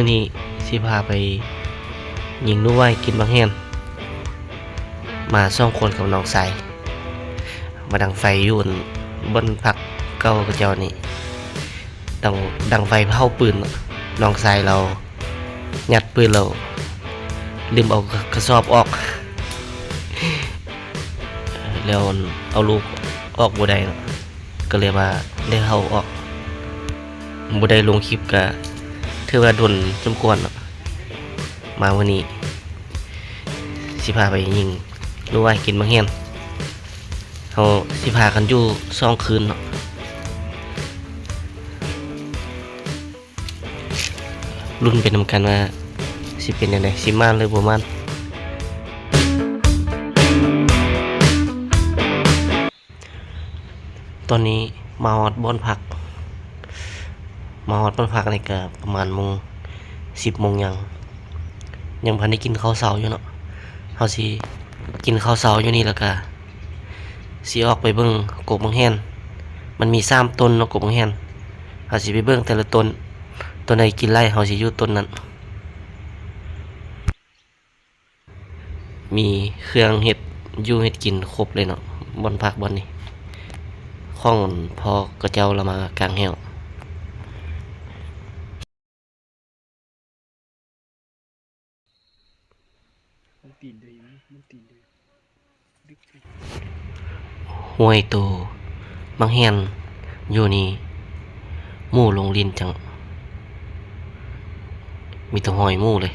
ມື້ນີ້ຊິພາໄປຍິງໜູວາຍກິນໝາກແຮນ ມາສອງຄົນກັບນ້ອງຊາຍ ມາດັງໄຟຢູ່ອັນບ່ອນພັກເກົ່າເຂົາເຈົ້ານີ້ ຕ້ອງດັງໄຟເຜົາປືນ. ນ້ອງຊາຍລາວຍັດປືນແລ້ວລືມເອົາກະສອບອອກ ແລ້ວເອົາລູກອອກບໍ່ໄດ້ເນາະ ກໍເລີຍວ່າໄດ້ເຜົາອອກ. ບໍ່ໄດ້ລົງຄລິບກະຖືວ່າດົນສົມຄວນເນາະ. ມາມື້ນີ້ຊິພາໄປຍິງໜູວາຍກິນໝາກແຮນ. ເຮົາຊິພາກັນຢູ່ສອງຄືນເນາະ. ລຸ້ນໄປນຳກັນວ່າຊິເປັນຈັ່ງໃດ ຊິມ່ານຫຼືບໍ່ມ່ານ. ຕອນນີ້ມາຮອດບ່ອນພັກ ມາຮອດບ່ອນພັກນີ້ກະປະມານໂມງ ສິບໂມງຫຍັງ ຍັງບໍ່ທັນໄດ້ກິນເຂົ້າເຊົ້າຢູ່ເນາະ. ເຮົາຊິກິນເຂົ້າເຊົ້າຢູ່ນີ້ ແລ້ວກະຊິອອກໄປເບິ່ງກົກໝາກແຮນ. ມັນມີສາມຕົ້ນເນາະ ກົກໝາກແຮນ. ເຮົາຊິໄປເບິ່ງແຕ່ລະຕົ້ນ ຕົ້ນໃດກິນຫຼາຍ ເຮົາຊິຢູ່ຕົ້ນນັ້ນ. ມີເຄື່ອງເຮັດຢູ່ເຮັດກິນຄົບເລີຍເນາະ ບ່ອນພັກບ່ອນນີ້ ຂອງພໍ່ເຂົາເຈົ້າລະມາກາງແຮ້ວ. ມັນຕີນເດີ ມັນຕີນເດີ. ຫ້ວຍໂຕ ໝາກແຮນຢູ່ນີ້ ໝູລົງຫຼິ້ນຈັ່ງ ມີແຕ່ຮອຍໝູເລີຍ.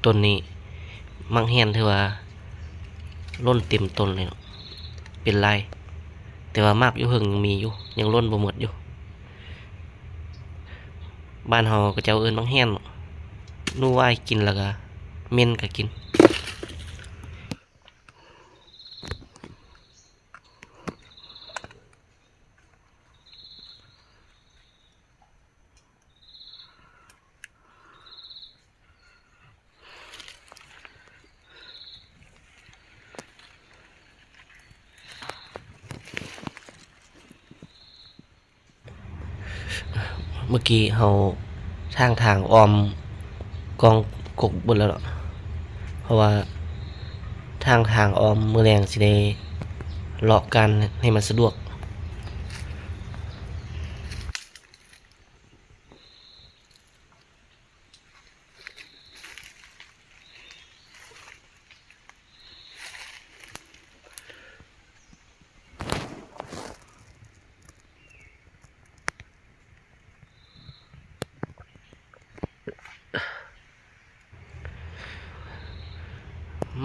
ຕົ້ນນີ້ໝາກແຮນຖືວ່າຫຼົ່ນເຕັມຕົ້ນເລີຍເນາະ ເປັນລາຍ ແຕ່ວ່າໝາກຢູ່ເທິງຍັງມີຢູ່ ຍັງຫຼົ່ນບໍ່ໝົດຢູ່. ບ້ານເຮົາເຂົາເຈົ້າເອີ້ນໝາກແຮນເນາະ ໜູວາຍກິນ ແລ້ວກະເໝັນກະກິນ. ເມື່ອກີ້ເຮົາຖາງທາງອ້ອມກອງກົກເບິດແລ້ວເນາະ ເພາະວ່າຖາງທາງອ້ອມ ມື້ແລງຊິໄດ້ເລາະການໃຫ້ມັນສະດວກ.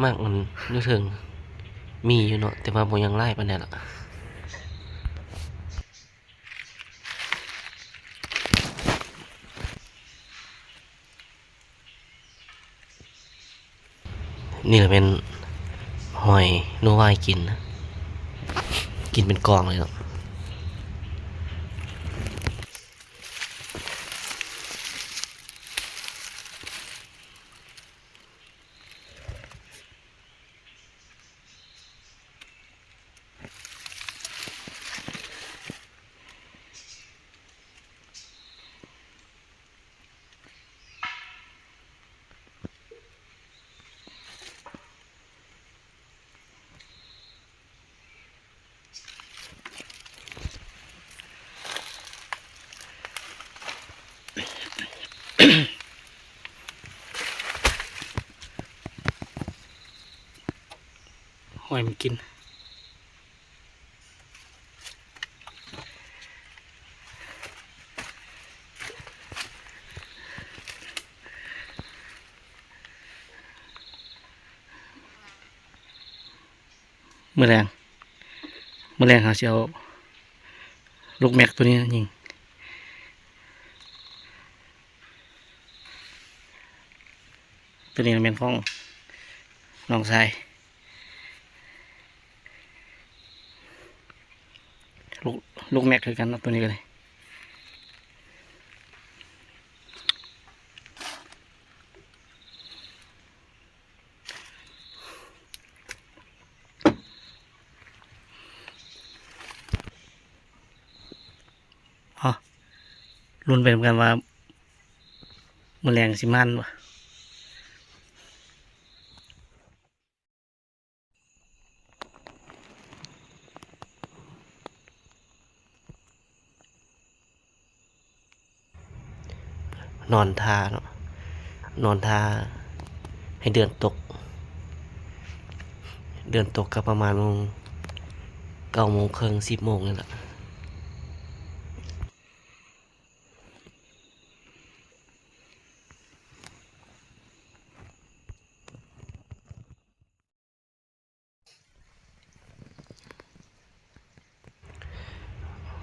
ໝາກມັນຢູ່ເທິງມີຢູ່ເນາະ ແຕ່ວ່າບໍ່ຍັງຫຼາຍປານໃດລະ. ນີ້ລະແມ່ນຫອຍໜູວາຍກິນນະ ກິນເປັນກອງເລີຍເນາະ. ຫອຍມັນກິນ. ມື້ແລງ ມື້ແລງເຮົາຊິເອົາລູກແມັກໂຕນີ້ຍິງ. ຕົວນີ້ແມ່ນຂອງນ້ອງຊາຍ ລູກ ລູກແມັກຄືກັນເນາະ ຕົວນີ້ກໍໄດ້. ເອົ້າ ລຸ້ນໄປນຳກັນວ່າ ມື້ແລງຊິໝານບໍ່? ນອນຖ້າເນາະ ນອນຖ້າໃຫ້ເດືອນຕົກ. ເດືອນຕົກກໍປະມານໂມງ ເກົ້າໂມງເຄິ່ງ ສິບໂມງນີ້ແຫຼະ.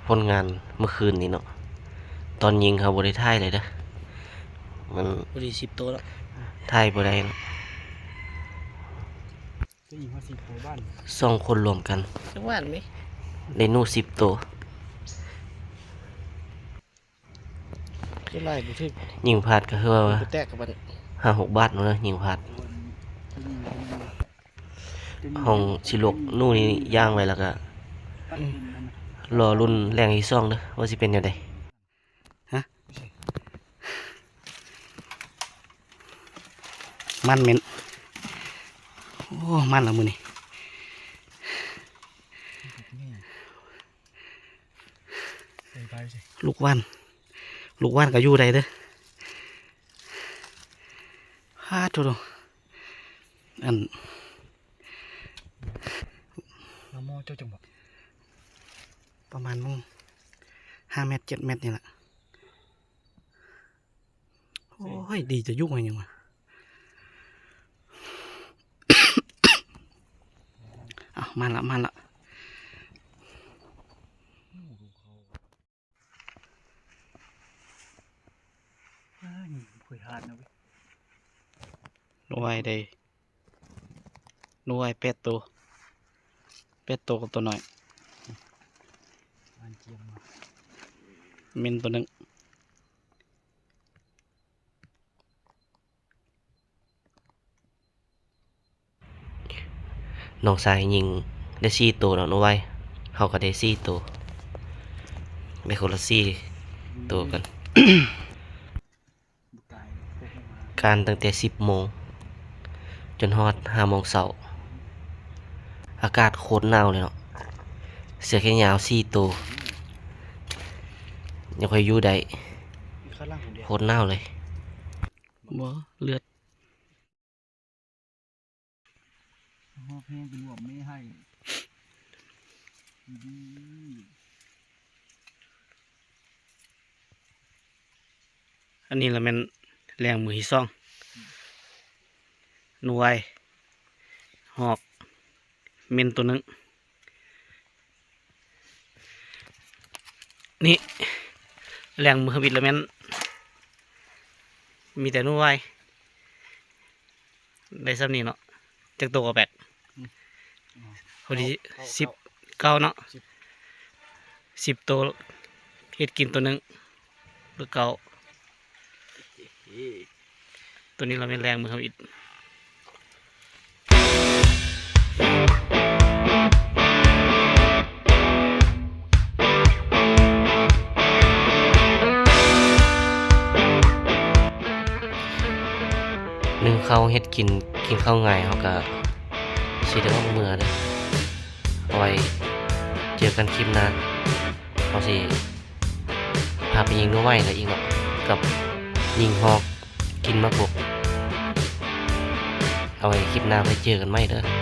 ຜົນງານມື້ຄືນນີ້ເນາະ ຕອນຍິງເຮົາບໍ່ໄດ້ຖ່າຍເລີຍເດີ້ ມັນ ພໍດີສິບໂຕແລ້ວ ຖ່າຍບໍ່ໄດ້ເນາະ. ສອງຄົນລວມກັນ ຈັກບາດແມ່ ໄດ້ໜູສິບໂຕ. ສ່ວນຫຼາຍບໍ່ຖືກ ຍິງພາດກໍຄືວ່າ ແຕກກັບມັນ ຫ້າຫົກບາດພຸ້ນນະ ຍິງພາດ. ຫ້ອງຊິລົກ ໜູນີ້ຍ່າງໄວ້ ແລ້ວກໍ ອືມ ລໍລຸ້ນແລງທີສອງເດີ້ ວ່າຊິເປັນແນວໃດ. ຮະ ມັນແມ່ນ ໂອ້ ມັນລະມື້ນີ້ ລູກຫວ່ານ ລູກຫວ່ານກໍຢູ່ໄດ້ເດີ້. ຫາໂທ້ ອັນ ປະມານໂມງຫ້າແມັດ ເຈັດແມັດນີ້ລະ. ໂອ້ຍ ດີຈະຢູ່ຫຍັງວະ. ເອົ້າ ມາລະ ມາລະ. ໜູໄວເດ້ ໜູໄວແປດໂຕ ແປດໂຕກັບໂຕນ້ອຍ ເມັນໂຕໜຶ່ງ. ນ້ອງຊາຍຍິງໄດ້ສີ່ໂຕເນາະ ໜູໄວ ເຮົາກໍໄດ້ສີ່ໂຕ ໄດ້ຄົນລະສີ່ໂຕກັນ. ການຕັ້ງແຕ່ສິບໂມງຈົນຮອດຫ້າໂມງເຊົ້າ ອາກາດໂຄດໜາວເລີຍເນາະ. ເສືອແຂນຍາວສີ່ໂຕ ຍັງຄ່ອຍຢູ່ໄດ້ ໂຄດໜາວເລີຍ. ບໍ່ ເລືອດ ຮອບແຮງໄປລວມແມ່ໃຫ້ ອັນນີ້ລະແມ່ນແລງມື້ທີສອງ ໜູໄວ ຮອກ ເມັນໂຕໜຶ່ງ. ນີ້ແລງມື້ທຳອິດລະແມ່ນມີແຕ່ໜູໄວ ໄດ້ສ່ຳນີ້ເນາະ. ຈັກໂຕກໍແປກ ອືມ ພໍດີ ເກົ້າ ສິບເກົ້າເນາະ ສິບ ສິບໂຕ ເຮັດກິນໂຕໜຶ່ງ ຫຼືເກົ້າ. ໂຕນີ້ລະແມ່ນແລງມື້ທຳອິດ. ໜຶ້ງເຂົ້າເຮັດກິນ ກິນເຂົ້າງາຍ ເຮົາກະຊິໄດ້ອອກເມືອເດີ້. ເອົາໄວ້ເຈີກັນຄລິບໜ້າ ເຮົາຊິ ພາໄປຍິງໜູໄວນະອີກເນາະ ກັບຍິງຮອກ ກິນໝາກບົກ. ເອົາໄວ້ຄລິບໜ້າຄ່ອຍເຈີກັນໃໝ່ເດີ້.